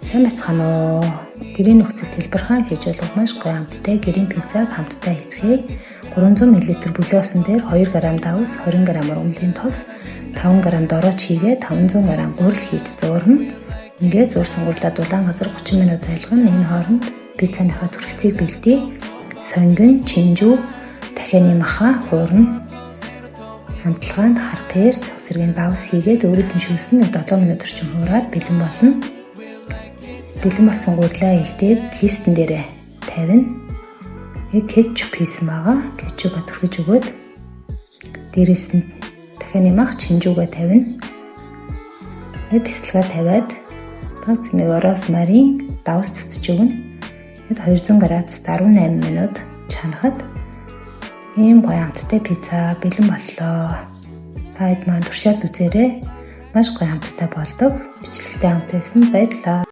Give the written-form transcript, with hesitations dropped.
Сайн байцгаана уу? Гэрийн нөхцөлд хэлбэрхэн хийж болох маш гоё амттай гэрийн пиццаг хамтдаа хийцгээе. 300 мл бүлээсэн дээр 2 г давс, 20 г ургамлын тос, 5 г дорооч хийгээ 500 г гурил хийж зуурна. Ингээд зуурсан гурилаа дулаан газар 30 минут байлгана. Энэ хооронд пиццаныхаа түрхцийг бэлдээ. Сонгон, чинжүү, дахианы маха хуурна. Амтлагаанд хар перц, цог зэргийн давс хийгээд өөрийнх нь шүүсэн 7 минут орчим хуураад бэлэн болно. Бэлэн болсон гурилаа элдээд листэн дээрээ тавина. Кетчуп хийсэн байгаа. Кетчупа түрхэж өгөөд дээрээс нь дахианы мах, чинжүүгээ тавина. Бясалгаа тавиад баг нэг розмарин, давс цацж өгнө. Тэгэд 200 градусд 18 минут чанахад ийм гоё амттай пицца бэлэн боллоо. Та хэд маань туршаад үзээрэй. Маш гоё амттай болдог. Бичлэгтэй хамт байсан баярлалаа.